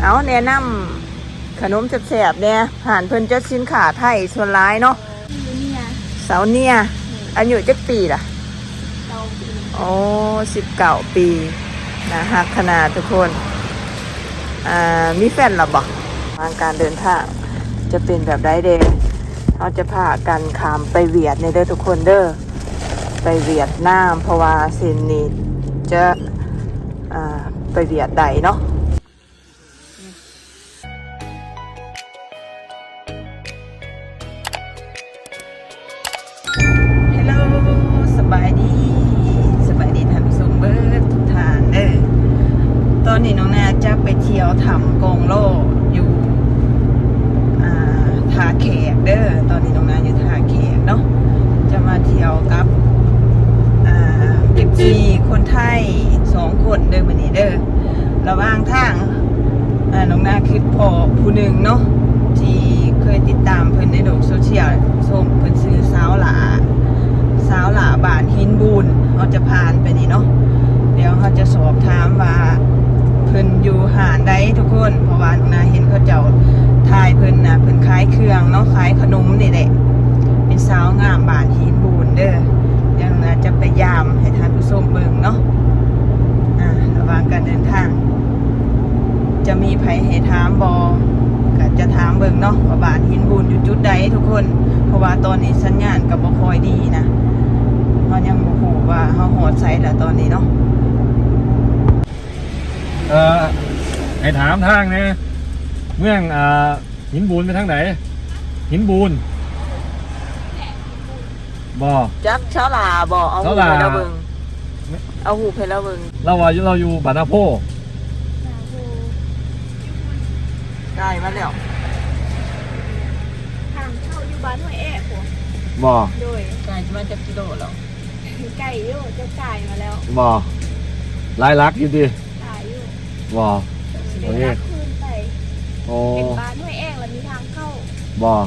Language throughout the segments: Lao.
ເອົາ ແນະນຳຂະໜົມແຊບໆແດ່. ຮ້ານເພິ່ນຈະສິນຄ້າໄທສ່ວນຫຼາຍເນາະ. ຊື່ເນຍ. ສາວເນຍ. ອືມ. ອາຍຸຈັກປີລະ? ເກົ້າປີ. ໂອ້ ສິບເກົ້າປີ. ໜ້າຮັກຂະໜາດທຸກຄົນ. ອ່າ ມີແຟນລະບໍ່? ວາງການເດີນທາງຈະເປັນແບບໃດແດ່? ເຮົາຈະພາກັນຂ້າມໄປຫວຽດນີ້ເດີທຸກຄົນເດີ. ໄປຫວຽດນາມ ເພາະວ່າເສັ້ນນີ້ຈະ ອ່າ ໄປຫວຽດໄດ້ເນາະ. ເຮລໂລ ສະບາຍດີ ສະບາຍດີທ່ານຜູ້ຊົມເບິດທຸກທ່ານເດີ. ຕອນນີ້ນ້ອງນາຈະໄປທ່ຽວຖ້ຳກອງລໍຢູ່ ອ່າ ທ່າແຂກເດີ. ຕອນນີ້ນ້ອງນາຢູ່ທ່າແຂກເນາະ ຈະມາທ່ຽວກັບ ອ່າ ເອັຟຊີຄົນໄທສອງຄົນເດີມື້ນີ້ເດີ. ລະຫວ່າງທາງ ອ່າ ນ້ອງນາຄິດພໍ້ຜູ້ໜຶ່ງເນາະ ທີ່ເຄີຍຕິດຕາມເພິ່ນໃນໂລກໂຊຊຽວ ເພິ່ນຊື່ສາວຫຼ້າ ສາວຫຼ້າບ້ານຫີນບູນ. ເຮົາຈະຜ່ານໄປນີ້ເນາະ ດຽວເຮົາຈະສອບຖາມວ່າເພິ່ນຢູ່ຮ້ານໃດທຸກຄົນ ເພາະວ່ານ້ອງນາເຫັນເຂົາເຈົ້າຖ່າຍເພິ່ນນະ ເພິ່ນຂາຍເຄື່ອງເນາະ ຂາຍຂະໜົມນີ້ແຫຼະ ເປັນສາວງາມບ້ານຫີນບູນເດີ. ດຽວນ້ອງນາຈະໄປຢາມໃຫ້ທ່ານຜູ້ຊົມເບິ່ງເນາະ. ອ່າ ລະຫວ່າງການເດີນທາງ ຈະມີໃຜໃຫ້ຖາມບໍ່ ກະຈະຖາມເບິ່ງເນາະ ວ່າບ້ານຫີນບູນຢູ່ຈຸດໃດທຸກຄົນ ເພາະວ່າຕອນນີ້ສັນຍານກະບໍ່ຄ່ອຍດີນະ. ເຮົາຍັງບໍ່ຮູ້ວ່າເຮົາຮອດໃສລະຕອນນີ້ເນາະ. ເອີ ໃຫ້ຖາມທາງແດ່ ເມືອງ ອ່າ ຫີນບູນໄປທາງໃດ? ຫີນບູນ ບໍ່ ຈັກ ສາວຫຼ້າບໍ່? ເອົາຮູບໃຫ້ລາວເບິ່ງ ເອົາຮູບໃຫ້ລາວເບິ່ງ. ລາວວ່າລາວຢູ່ບ້ານນາໂພ. ນາໂພ ກາຍມາແລ້ວ ທາງເຂົ້າຢູ່ບ້ານຫ້ວຍແອະພຸ້ນ. ບໍ່ ໂດຍ ກາຍມາຈັກກິໂລແລ້ວ? ໄກຢູ່ ຈະກາຍມາແລ້ວ. ບໍ່ ຫຼາຍຫຼັກຢູ່ຕິ? ຫຼາຍຢູ່. ບໍ່ ເປັນຫຼັກພື້ນໄປ. ໂອ້ ເປັນບ້ານຫ້ວຍແອະ ລະມີທາງເຂົ້າ. ບໍ່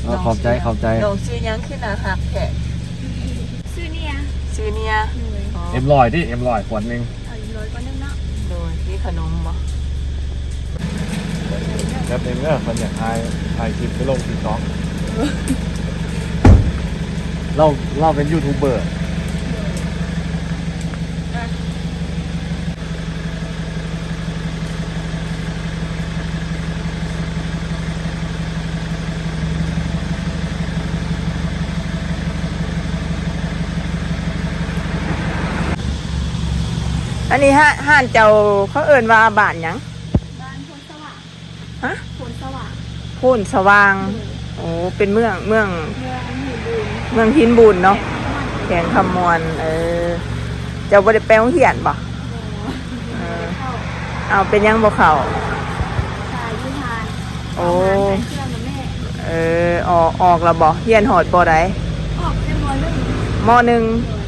ເອີ ຂອບໃຈ ຂອບໃຈ. ນ້ອງຊື່ຫຍັງຄືໜ້າຮັກແທ້? ຊື່ເນຍ. ຊື່ເນຍ. ໂດຍ. ອໍ ເອັມຮ້ອຍຕິ ເອັມຮ້ອຍ ຂວດໜຶ່ງ. ເອົາເອັມຮ້ອຍ ຂວດໜຶ່ງເນາະ. ໂດຍ. ມີຂະໜົມບໍ່? ແປັບໜຶ່ງເດີ ເພິ່ນຢາກຖ່າຍ ຖ່າຍຄລິບໄປລົງ TikTok. ລາວ ລາວເປັນຢູທູບເບີ. ອັນນີ້ຮ້ານ ຮ້ານເຈົ້າເຂົາເອີ້ນວ່າບ້ານຫຍັງ? ບ້ານໂພນສະຫວ່າງ. ຮະ? ໂພນສະຫວ່າງ. ໂພນສະຫວ່າງ. ໂດຍ. ໂອ້ ເປັນເມືອງ ເມືອງ ເມືອງຫີນບູນ ເມືອງຫີນບູນເນາະ ແຂວງຄຳມ່ວນ. ແຂວງຄຳມ່ວນ. ເອີ ເຈົ້າບໍ່ໄດ້ໄປໂຮງຮຽນບໍ່? ບໍ່. ເອີ ບໍ່ໄດ້ເຂົ້າ. ເອົາ ເປັນຫຍັງບໍ່ເຂົ້າ? ຂາຍຢູ່ຮ້ານ. ໂອ້ ເອົາຮ້ານຂາຍເຄື່ອງນຳແມ່. ເອີ ອອກ ອອກແລ້ວບໍ່? ຮຽນຮອດ ປໍໃດ? ອອກແຕ່ ມໍໜຶ່ງ. ມໍໜຶ່ງ. ໂດຍ.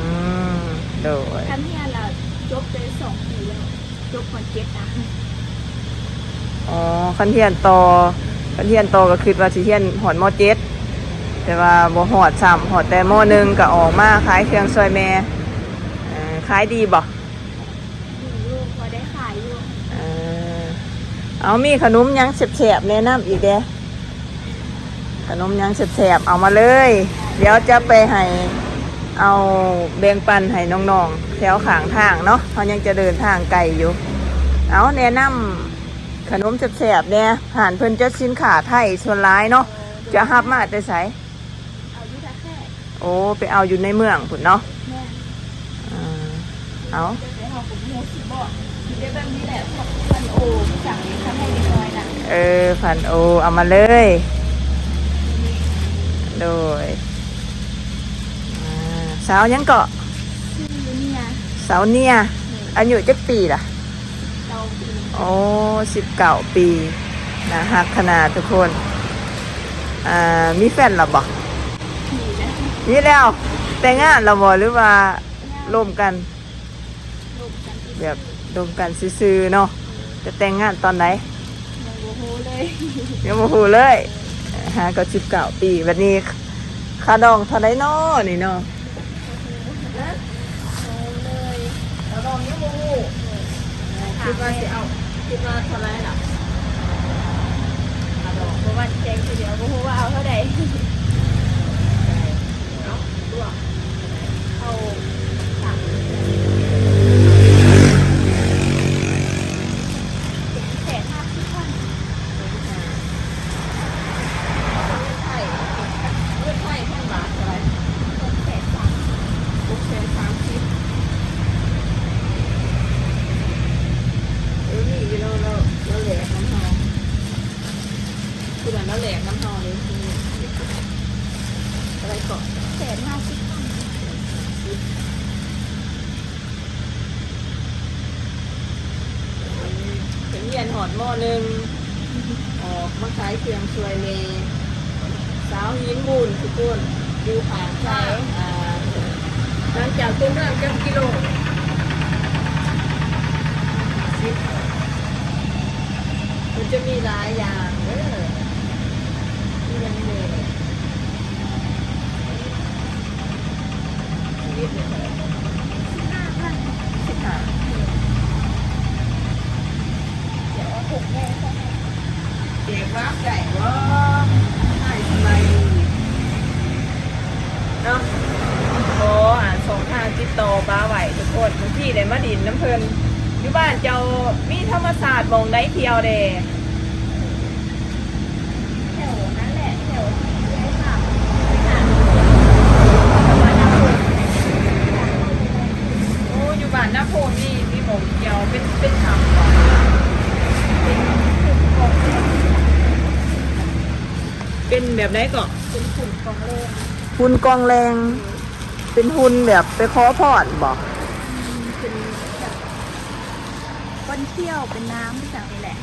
ອືມ ໂດຍ. ຄັນຮຽນລະຈົບໄດ້ສອງປີແລ້ວ. ຈົບ ມໍເຈັດ ນະ. ອໍ ຄັນຮຽນຕໍ່ ຄັນຮຽນຕໍ່ກໍຄິດວ່າຊິຮຽນຮອດ ມໍເຈັດ ແຕ່ວ່າບໍ່ຮອດຊ້ຳ ຮອດແຕ່ ມໍໜຶ່ງ ກໍອອກມາຂາຍເຄື່ອງຊ່ອຍແມ່. ເອີ ຂາຍດີບໍ່? ດີຢູ່ ພໍໄດ້ຂາຍຢູ່. ເອີ ເອົາ ມີຂະໜົມຫຍັງແຊບໆແນະນຳອີກແດ່? ຂະໜົມຫຍັງແຊບໆ ເອົາມາເລີຍ ດຽວຈະໄປໃຫ້ ເອົາແບ່ງປັນໃຫ້ນ້ອງໆແຖວຂ້າງທາງເນາະ ເຮົາຍັງຈະເດີນທາງໄກຢູ່. ເອົາ ແນະນຳຂະໜົມແຊບໆແດ່ ຮ້ານເພິ່ນຈະສິນຄ້າໄທສ່ວນຫຼາຍເນາະ. ເອີ ຈະຮັບມາແຕ່ໃສ? ເອົາຢູ່ທ່າແຂກ. ໂອ້ ໄປເອົາຢູ່ໃນເມືອງພຸ້ນເນາະ. ແມ່ນ. ເອີ ເອົາ ແຕ່ເຮົາກໍບໍ່ຮູ້ຊິບອກ ມີແຕ່ແບບນີ້ແຫຼະ ພວກພັນໂອ ຈັ່ງນີ້ ທຳໃຫ້ເດັກນ້ອຍນະ. ເອີ ພັນໂອ ເອົາມາເລີຍ. ໂດຍ. ອ່າ ສາວຫຍັງເກາະ? ຊື່ເນຍ. ສາວເນຍ. ໂດຍ. ອາຍຸຈັກປີລະ? ເກົ້າປີ. ໂອ້ ສິບເກົ້າປີ ໜ້າຮັກຂະໜາດທຸກຄົນ. ອ່າ ມີແຟນລະບໍ່? ມີແລ້ວ. ມີແລ້ວ. ແຕ່ງງານລະບໍ່ ຫຼືວ່າ ລົມກັນ? ລົມກັນຊື່ໆ. ແບບລົມກັນຊື່ໆເນາະ. ຈະແຕ່ງງານຕອນໃດ? ຍັງບໍ່ຮູ້ເລີຍ. ຍັງບໍ່ຮູ້ເລີຍ. ຫາກໍສິບເກົ້າປີ ບັດນີ້ຄ່າດອງເທົ່າໃດນໍນີ້ນໍ? ບໍ່ຮູ້ເລີຍ. ຄ່າດອງຍັງບໍ່ຮູ້. ຄິດວ່າຊິເອົາ ຄິດວ່າເທົ່າໃດລະ? ເອົາດອກ ບໍ່ໝັ້ນໃຈຄືດຽວ ບໍ່ຮູ້ວ່າເອົາເທົ່າໃດ. ເອົາລວກ ເອົາສາມສິບ ແສນຫ້າສິບພັນ. ເງິນໄທ ເງິນໄທພັນບາດເທົ່າໃດ? ຫົກແສນສາມສິບ ຫົກແສນສາມສິບ. ເອີ ມີຢູ່ ລາວ ລາວ ລາວແລກນຳເຮົາ ຜູ້ນັ້ນລາວແລກນຳເຮົາເດ້. ເທົ່າໃດເກາະ? ແສນຫ້າສິບພັນ. ເພິ່ນຮຽນຮອດ ມໍໜຶ່ງ ອອກມາຂາຍເຄື່ອງຊ່ວຍແມ່. ສາວຫີນບູນທຸກຄົນ ຢູ່ຂ້າງທາງ. ອ່າ ຫຼັງຈາກຕົວເມືອງຈັກກິໂລ? ສິບ. ມັນຈະມີຫຼາຍຢ່າງເດີ ມີຫຍັງແດ່? ຊີວິດນີ້ເທົ່າໃດ? ສິບຫ້າພັນ. ສິບຫ້າ. ດຽວເອົາຖົງໃຫຍ່ໃສ່ໃຫ້. ເກັບວາບໄດ້ບໍ່? ສະບາຍດີເນາະ. ຂໍ ອ່າ ຊ່ອງທາງຕິດຕໍ່ປ້າໄວ້ທຸກຄົນ. ບາງທີໄດ້ມາຫຼິ້ນນຳເພິ່ນ. ຢູ່ບ້ານເຈົ້າມີທຳມະຊາດໝ່ອງໃດທ່ຽວແດ່? ແຖວນັ້ນແຫຼະ ແຖວທີ່ເອື້ອຍຝາກໄປຫາ ແຖວບ້ານນາໂພນ. ໂອ້ ຢູ່ບ້ານນາໂພນນີ້ມີໝ່ອງທ່ຽວ ເປັນ ເປັນຖ້ຳບໍ່? ເປັນ ເປັນ ເປັນ ເປັນແບບໃດເກາະ? ເປັນຝຸ່ນກອງແລງ. ຝຸ່ນກອງແລງ. ເປັນຝຸ່ນແບບໄປຂໍພອນບໍ່? ອືມ ເປັນແບບ ເປັນຂຽວ ເປັນນ້ຳ ຈັ່ງນີ້ແຫຼະ.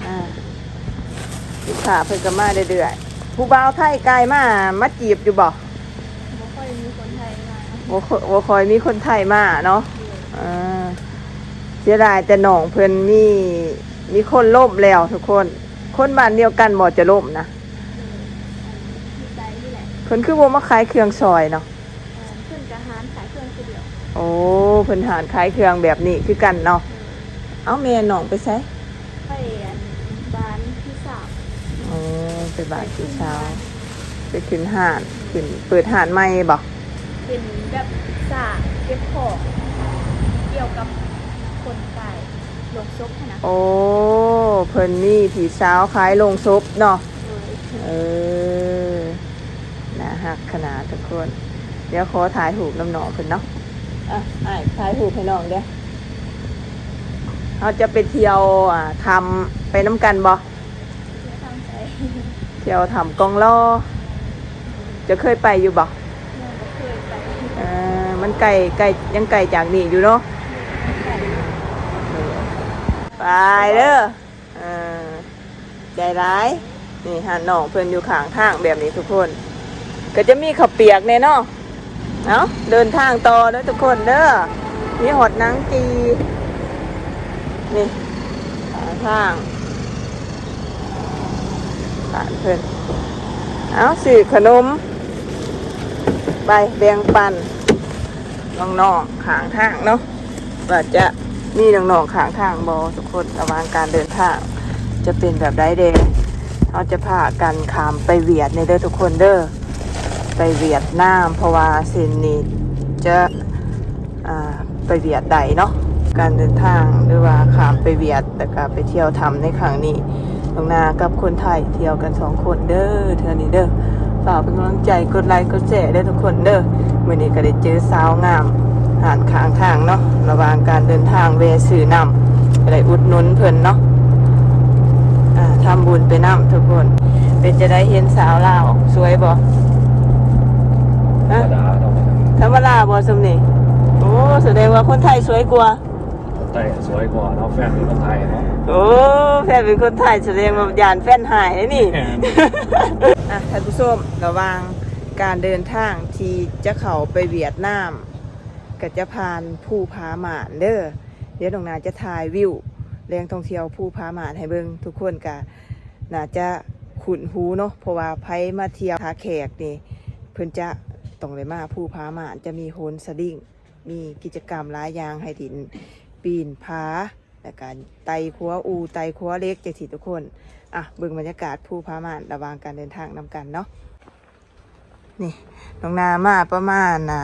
ອ່າ ລູກຄ້າເພິ່ນກໍມາເລື້ອຍໆ. ຜູ້ບ່າວໄທກ່າຍມາ ມາຈີບຢູ່ບໍ່? ບໍ່ຄ່ອຍມີຄົນໄທມາ. ບໍ່ຄ່ອຍ ບໍ່ຄ່ອຍມີຄົນໄທມາເນາະ. ເອີ ເສຍດາຍແຕ່ນ້ອງເພິ່ນມີ ມີຄົນລົມແລ້ວທຸກຄົນ. ຄົນບ້ານດຽວກັນບໍ່ຈະລົມນະ? ເອີ ເພິ່ນຄືບໍ່ມາຂາຍເຄື່ອງຊ່ອຍເນາະ? ເອີ ເພິ່ນກໍຮ້ານຂາຍເຄື່ອງຄືດຽວ. ໂອ້ ເພິ່ນຮ້ານຂາຍເຄື່ອງແບບນີ້ຄືກັນເນາະ. ເອີ ເອົາ ແມ່ນ້ອງໄປໃສ? ໄປອັນບ້ານພີ່ສາວ. ໂອ້ ໄປບ້ານພີ່ສາວ. ໄປຂຶ້ນຮ້ານ ຂຶ້ນ ເປີດຮ້ານໃໝ່ບໍ່? ເປັນແບບສາກເກັບຂອງ ກ່ຽວກັບຄົນຂາຍໂລງສົບຫັ້ນນະ. ໂອ້ ເພິ່ນມີພີ່ສາວຂາຍໂລງສົບເນາະ. ໂດຍ. ເອີ ໜ້າຮັກຂະໜາດທຸກຄົນ. ດຽວຂໍຖ່າຍຮູບນຳນ້ອງເພິ່ນເນາະ. ອ່ະ ອ້າຍຖ່າຍຮູບໃຫ້ນ້ອງເດີ້. ເຮົາຈະໄປທ່ຽວ ອ່າ ຖ້ຳ ໄປນຳກັນບໍ່? ທ່ຽວຖ້ຳໃສ? ທ່ຽວຖ້ຳກອງລໍ. ເຈົ້າເຄີຍໄປຢູ່ບໍ່? ຍັງບໍ່ເຄີຍໄປ. ເອີ ມັນໄກ ໄກ ຍັງໄກຈາກນີ້ຢູ່ເນາະ. ໄກ. ໄປເດີ້. ເອີ ໃຈຫຼາຍ. ນີ້ຮ້ານນ້ອງເພິ່ນຢູ່ຂ້າງທາງແບບນີ້ທຸກຄົນ. ກໍຈະມີເຂົ້າປຽກແດ່ເນາະ. ເອົ້າ ເດີນທາງຕໍ່ເດີ້ທຸກຄົນເດີ້. ມີຮອດໜັງຈີ່. ນີ້ ຂ້າງທາງ ຮ້ານເພິ່ນ. ເອົາ ຊື້ຂະໜົມໄປແບ່ງປັນນ້ອງໆຂ້າງທາງເນາະ. ວ່າຈະມີນ້ອງໆຂ້າງທາງບໍ່ທຸກຄົນ. ລະຫວ່າງການເດີນທາງຈະເປັນແບບໃດແດ່? ເຮົາຈະພາກັນຂ້າມໄປຫວຽດນີ້ເດີ້ທຸກຄົນເດີ້, ໄປຫວຽດນາມ, ເພາະວ່າເສັ້ນນີ້ຈະ ອ່າ ໄປຫວຽດໄດ້ເນາະ. ການເດີນທາງ ຫຼືວ່າຂ້າມໄປຫວຽດ ແລ້ວກະໄປທ່ຽວຖ້ຳໃນຄັ້ງນີ້ ນ້ອງນາກັບຄົນໄທທ່ຽວກັນສອງຄົນເດີ້ ເທື່ອນີ້ເດີ້. ຝາກເປັນກຳລັງໃຈ ກົດໄລກົດແຊເດີ້ທຸກຄົນເດີ້. ມື້ນີ້ກໍໄດ້ເຈີສາວງາມຮ້ານຂ້າງທາງເນາະ, ລະຫວ່າງການເດີນທາງແວ່ຊື້ນ້ຳ ກໍໄດ້ອຸດໜູນເພິ່ນເນາະ. ອ່າ ທຳບຸນໄປນຳທຸກຄົນ. ເປັນຈັ່ງໃດ ເຫັນສາວລາວສວຍບໍ່? ຮະ? ທຳມະດາ ທຳມະດາ. ທຳມະດາບໍ່ ຊຸມນີ້? ໂອ້ ສະແດງວ່າຄົນໄທສວຍກວ່າ. ຄົນໄທສວຍກວ່າເນາະ, ແຟນເປັນຄົນໄທເນາະ. ໂອ້ ແຟນເປັນຄົນໄທ ສະແດງວ່າຢ້ານແຟນຮ້າຍເດ້ນີ້. ແມ່ນ. ອ່ະ ທ່ານຜູ້ຊົມ, ລະຫວ່າງການເດີນທາງທີ່ຈະເຂົ້າໄປຫວຽດນາມ ກໍຈະຜ່ານພູຜາມ່ານເດີ້. ດຽວນ້ອງນາຈະຖ່າຍວິວແຫຼ່ງທ່ອງທ່ຽວພູຜາມ່ານໃຫ້ເບິ່ງ. ທຸກຄົນກໍໜ້າຈະຄຸ້ນຫູເນາະ, ເພາະວ່າໃຜມາທ່ຽວທ່າແຂກນີ້ ເພິ່ນຈະຕ້ອງໄດ້ມາພູຜາມ່ານ, ຈະມີໂຫນສະລິງ. ມີກິດຈະກຳຫຼາຍຢ່າງໃຫ້ຫຼິ້ນ, ປີນຜາ, ແລ້ວກະໄຕ່ຂົວອູ່ ໄຕ່ຂົວເຫຼັກ ຈັ່ງຊີ້ທຸກຄົນ. ອ່ະ ເບິ່ງບັນຍາກາດພູຜາມ່ານລະຫວ່າງການເດີນທາງນຳກັນເນາະ. ນີ້ ນ້ອງນາມາປະມານ ອ່າ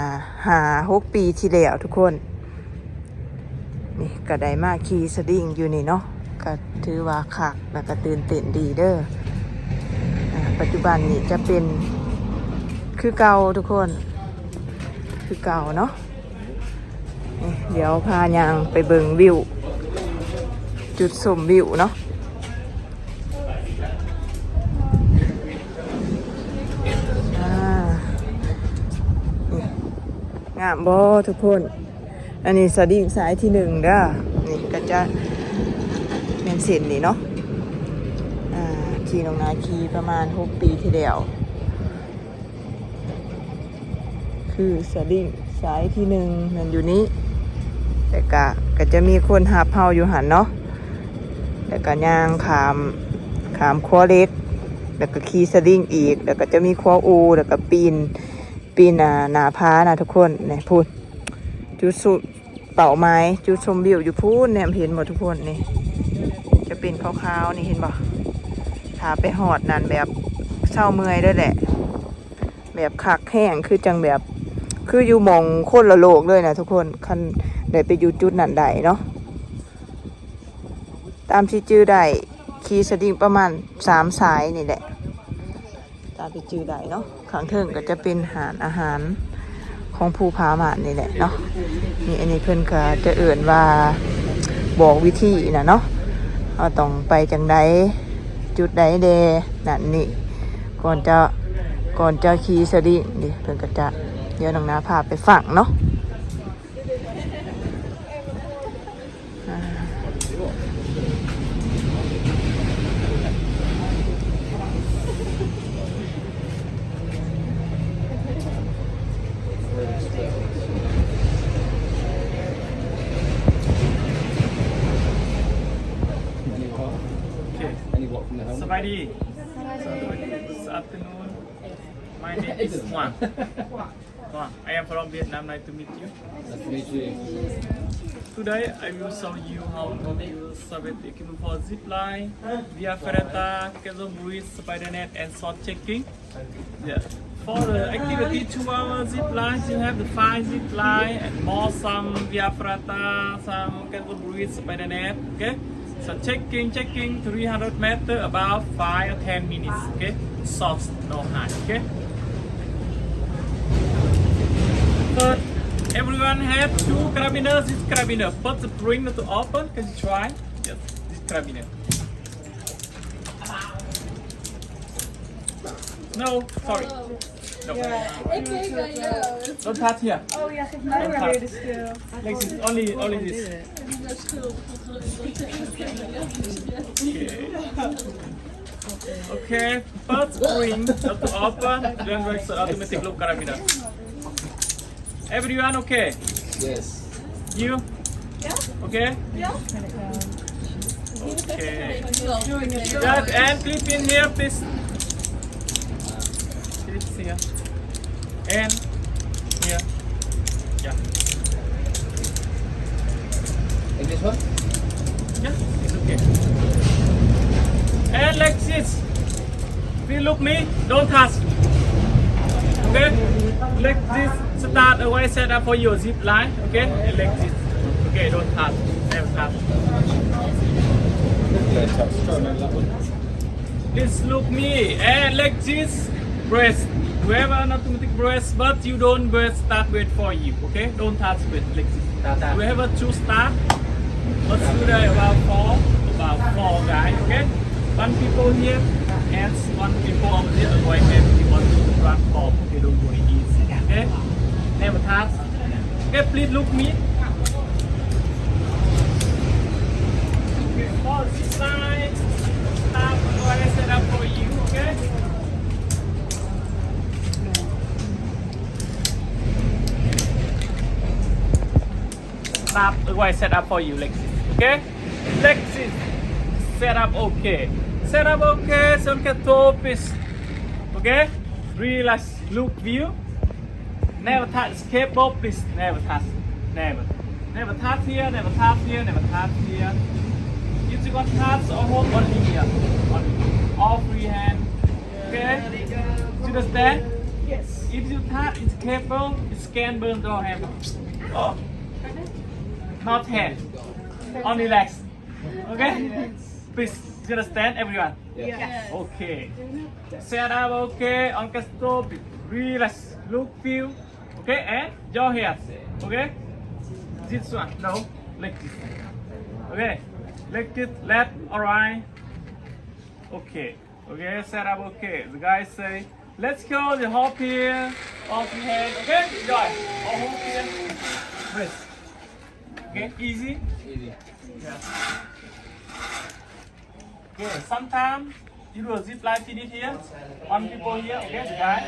ຫ້າຫົກປີທີ່ແລ້ວທຸກຄົນ. ນີ້ກະໄດ້ມາຂີ່ສະລິງຢູ່ນີ້ເນາະ ກະຖືວ່າຄັກ ແລ້ວກະຕື່ນເຕັ້ນດີເດີ. ອ່າ ປັດຈຸບັນນີ້ຈະເປັນຄືເກົ່າທຸກຄົນ ຄືເກົ່າເນາະ. ນີ້ ດຽວພາຍ່າງໄປເບິ່ງວິວ ຈຸດຊົມວິວເນາະ. ອ່າ ນີ້ ງາມບໍ່ທຸກຄົນ? ອັນນີ້ສະລິງສາຍທີໜຶ່ງເດີ. ນີ້ກະຈະແມ່ນເສັ້ນນີ້ເນາະ ອ່າ ທີ່ນ້ອງນາຂີ່ປະມານຫົກປີທີ່ແລ້ວ. ຄືສະລິງສາຍທີໜຶ່ງແມ່ນຢູ່ນີ້ ແລ້ວກະ ກະຈະມີຄົນຮັບເຮົາຢູ່ຫັ້ນເນາະ ແລ້ວກະຍ່າງຂ້າມ ຂ້າມຂົວເຫຼັກ ແລ້ວກະຂີ່ສະລິງອີກ ແລ້ວກະຈະມີຂົວອູ່ ແລ້ວກະປີນ ປີນ ອ່າ ໜ້າຜານະທຸກຄົນ. ນີ້ພຸ້ນ ຈຸດສຸ ເປົ້າໝາຍຈຸດຊົມວິວຢູ່ພຸ້ນ ແນມເຫັນບໍ່ທຸກຄົນ? ນີ້ຈະເປັນຂາວໆ ນີ້ເຫັນບໍ່? ຖ້າໄປຮອດນັ້ນແບບເຊົາເມື່ອຍເລີຍແຫຼະ ແບບຄັກແຮງ ຄືຈັ່ງແບບ ຄືຢູ່ໝ່ອງຄົນລະໂລກເລີຍນະທຸກຄົນ ຄັນໄດ້ໄປຢູ່ຈຸດນັ້ນໄດ້ເນາະ. ຕາມທີ່ຈື່ໄດ້ ຂີ່ສະລິງປະມານສາມສາຍນີ້ແຫຼະ ຕາມທີ່ຈື່ໄດ້ເນາະ. ຂ້າງເທິງກໍຈະເປັນຮ້ານອາຫານຂອງພູຜາມ່ານນີ້ແຫຼະເນາະ. ນີ້ ອັນນີ້ເພິ່ນກໍຈະເອີ້ນວ່າບອກວິທີນະເນາະ ເຮົາຕ້ອງໄປຈັ່ງໃດ ຈຸດໃດແດ່ນັ້ນນີ້ ກ່ອນຈະ ກ່ອນຈະຂີ່ສະລິງນີ້ ເພິ່ນກໍຈະ ດຽວນ້ອງນາພາໄປຟັງເນາະ. Okay. ສະບາຍດີ. Good afternoon. My name is Quang. Quang. I am from Vietnam. Nice to meet you. Nice to meet you. Today, I will show you how to use safety equipment for zip line, Via Ferrata, Cable Bridge, Spider Net, and Short Trekking. Yeah. For the activity, two hour zip line, you have the five zip line and more some Via Ferrata, some Cable Bridge, Spider Net. Okay. So Short Trekking, Short Trekking, three hundred meter, about five or ten minutes, okay? Short, no high, okay? But everyone have two carabiner, this carabiner, but the spring not to open, can you try? Yes, this carabiner. No, sorry. No. Don't touch here. Don't touch. Like this, only, only this. Okay. Okay. First spring, not to open, then works automatic lock carabiner. Everyone okay? Yes. You? Yeah. Okay? Yeah. Okay. That and clip in here, please. Clip here. And here. Yeah. And this one? Yeah, it's okay. And like this. If you look me, don't touch. Okay? Like this, start a wide setup for your zip line. Okay? And like this. Okay, don't touch. Never touch. Please look me. And like this, press. You have an automatic press, but you don't press start weight for you. Okay? Don't touch weight like this. You have a two start. But today about four, about four guys, okay? One people here and one people over there, avoid them. You want to run four, okay, don't worry, easy, okay? Never touch. Okay, please look me. Okay, for this side, start, go ahead, set up for you, okay? Start, go ahead, set up for you, Lexus, okay? Lexus, set up okay. Set up okay, so can top is okay. Relax, look view. Never touch cable, please. Never touch. Never. Never touch here, never touch here, never touch here. If you got touch or hold only here, only all free hand. Okay? You understand? Yes. If you touch, it's cable, it's can burn your hand. Oh. Not hand. Only legs. Okay? Please, you understand, everyone? Yes. Okay. Set up, okay. Arm can stop. Relax. Look, feel. Okay, and your hands. Okay? This one. No. Like this. Okay. Like this. Left or right. Okay. Okay, set up. Okay. The guys say, "Let's go." The hop here. Off your hand. Okay? Enjoy. All hop here. Press. Okay, easy. Easy. Yeah. Okay, sometimes you do a zip line finish here. One people here, okay, the guy.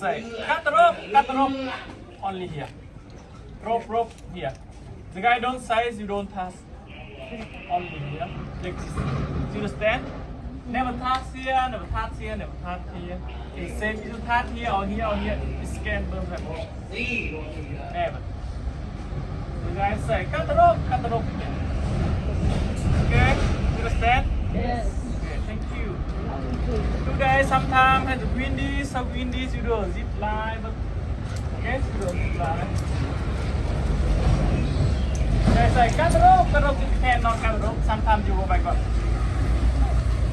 Say, "Cut the rope, cut the rope." Only here. Rope, rope here. The guy don't size, you don't touch. Only here. Like this. You understand? Never touch here, never touch here, never touch here. It's same, you touch here or here or here. It's can burn. Never. The guy say, "Cut the rope, cut the rope." Okay? You understand? Yes. Okay, thank you. Today, sometimes has windy, so windy, you do a zip line, but okay, you do a zip line. They say, "Cut the rope, cut the rope." You cannot cut the rope. Sometimes you go backward.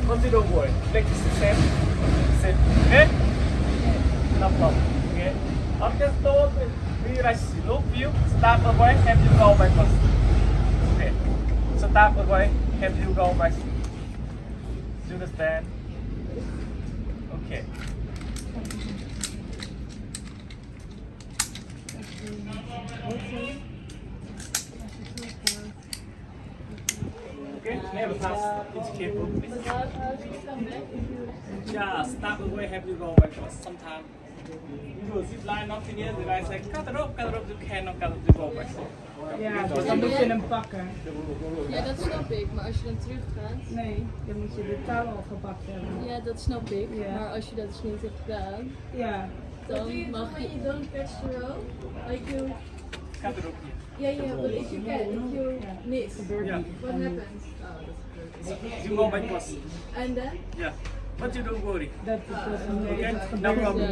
But you don't worry. Like this, same. Same. Okay? No problem. Okay? After stop, we like look view. Stop away, have you go backward. Okay. Stop away, have you go backward. You understand? Okay. Okay, never pass. It's careful. Just stop away, have you go backward. Sometimes you do a zip line, not finish, the guy say, "Cut the rope, cut the rope." You cannot cut the rope backward. Ja, dus dan moet je hem pakken. Ja, dat snap ik, maar als je dan teruggaat. Nee, dan moet je de touw al gepakt hebben. Ja, dat snap ik, ja, maar als je dat dus niet hebt gedaan, ja, dan mag je, you don't catch the rope, like you. Cut the rope here. Yeah, yeah, but if you can, if you miss, what happens? You go by cross. And then? Yeah. But you don't worry. Okay? No problem.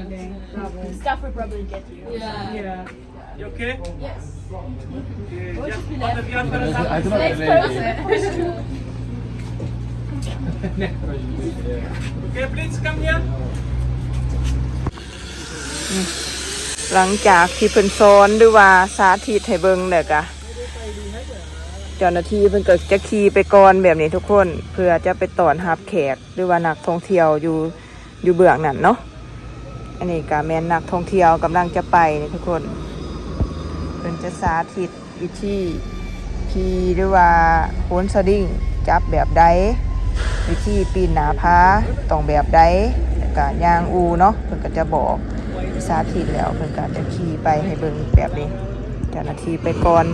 Staff will probably get you. Yeah. You okay? Yes. Okay, just on the other side. Next person. Okay, please come here. ອືມ ຫຼັງຈາກທີ່ເພິ່ນສອນ ຫຼືວ່າສາທິດໃຫ້ເບິ່ງແລ້ວກະ ເຈົ້າໜ້າທີ່ເພິ່ນກໍຈະຂີ່ໄປກ່ອນແບບນີ້ທຸກຄົນ ເພື່ອຈະໄປຕ້ອນຮັບແຂກ ຫຼືວ່ານັກທ່ອງທ່ຽວຢູ່ ຢູ່ເບື້ອງນັ້ນເນາະ. ອັນນີ້ກໍແມ່ນນັກທ່ອງທ່ຽວກຳລັງຈະໄປນີ້ທຸກຄົນ ເພິ່ນຈະສາທິດ ວິທີຂີ່ ຫຼືວ່າໂຫນສະລິງ ຈັບແບບໃດ, ວິທີປີນໜ້າຜາຕ້ອງແບບໃດ ແລ້ວກະຍ່າງອູ່ເນາະ ເພິ່ນກໍຈະບອກສາທິດແລ້ວ ເພິ່ນກໍຈະຂີ່ໄປໃຫ້ເບິ່ງແບບນີ້. ເຈົ້າໜ້າທີ່ໄປກ່ອນ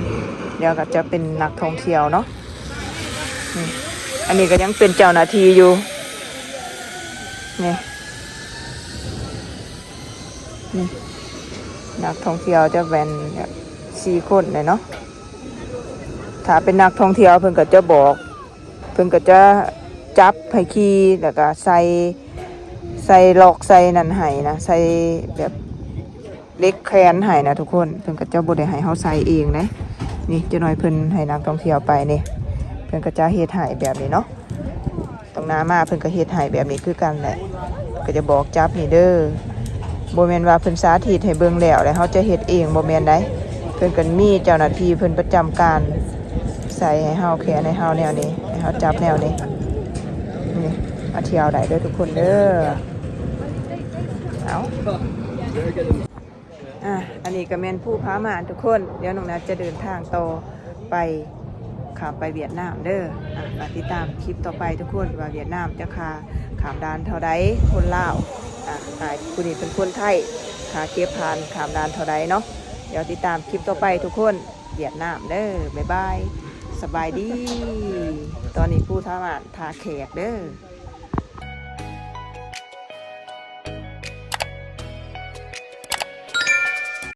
ດຽວກໍຈະເປັນນັກທ່ອງທ່ຽວເນາະ. ນີ້ ອັນນີ້ກໍຍັງເປັນເຈົ້າໜ້າທີ່ຢູ່ ນີ້. ນີ້ ນັກທ່ອງທ່ຽວຈະແມ່ນສີ່ຄົນເລີຍເນາະ. ຖ້າເປັນນັກທ່ອງທ່ຽວເພິ່ນກໍຈະບອກ ເພິ່ນກໍຈະຈັບໃຫ້ຂີ່ ແລ້ວກໍໃສ່ ໃສ່ລັອກໃສ່ນັ້ນໃຫ້ນະ ໃສ່ແບບເຫຼັກແຂນໃຫ້ນະທຸກຄົນ. ເພິ່ນກໍຈະບໍ່ໄດ້ໃຫ້ເຮົາໃສ່ເອງເດ້. ນີ້ ຈັກໜ້ອຍເພິ່ນໃຫ້ນັກທ່ອງທ່ຽວໄປນີ້ ເພິ່ນກໍຈະເຮັດໃຫ້ແບບນີ້ເນາະ. ຕອງໜ້າມາເພິ່ນກໍເຮັດໃຫ້ແບບນີ້ຄືກັນແຫຼະ ກໍຈະບອກຈັບນີ້ເດີ. ບໍ່ແມ່ນວ່າເພິ່ນສາທິດໃຫ້ເບິ່ງແລ້ວ ແລ້ວເຮົາຈະເຮັດເອງ ບໍ່ແມ່ນໃດ. ເພິ່ນກໍມີເຈົ້າໜ້າທີ່ເພິ່ນປະຈຳການ ໃສ່ໃຫ້ເຮົາ ແຂນໃຫ້ເຮົາແນວນີ້ ໃຫ້ເຮົາຈັບແນວນີ້. ນີ້ ມາທ່ຽວໄດ້ເດີທຸກຄົນເດີ. ເອົາ. ອ່ະ ອັນນີ້ກໍແມ່ນພູຜາມ່ານທຸກຄົນ. ດຽວນ້ອງນັດຈະເດີນທາງຕໍ່ໄປ ຂ້າມໄປຫວຽດນາມເດີ. ອ່ະ ຝາກຕິດຕາມຄລິບຕໍ່ໄປທຸກຄົນ ວ່າຫວຽດນາມຈະຄ່າຂ້າມດ່ານເທົ່າໃດ ຄົນລາວ. ອ່ະ ອ້າຍຜູ້ນີ້ເປັນຄົນໄທ ຄ່າເກັບຜ່ານຂ້າມດ່ານເທົ່າໃດເນາະ. ດຽວຕິດຕາມຄລິບຕໍ່ໄປທຸກຄົນ ຫວຽດນາມເດີ. ບາຍບາຍ ສະບາຍດີ. ຕອນນີ້ພູຜາມ່ານທ່າແຂກເດີ.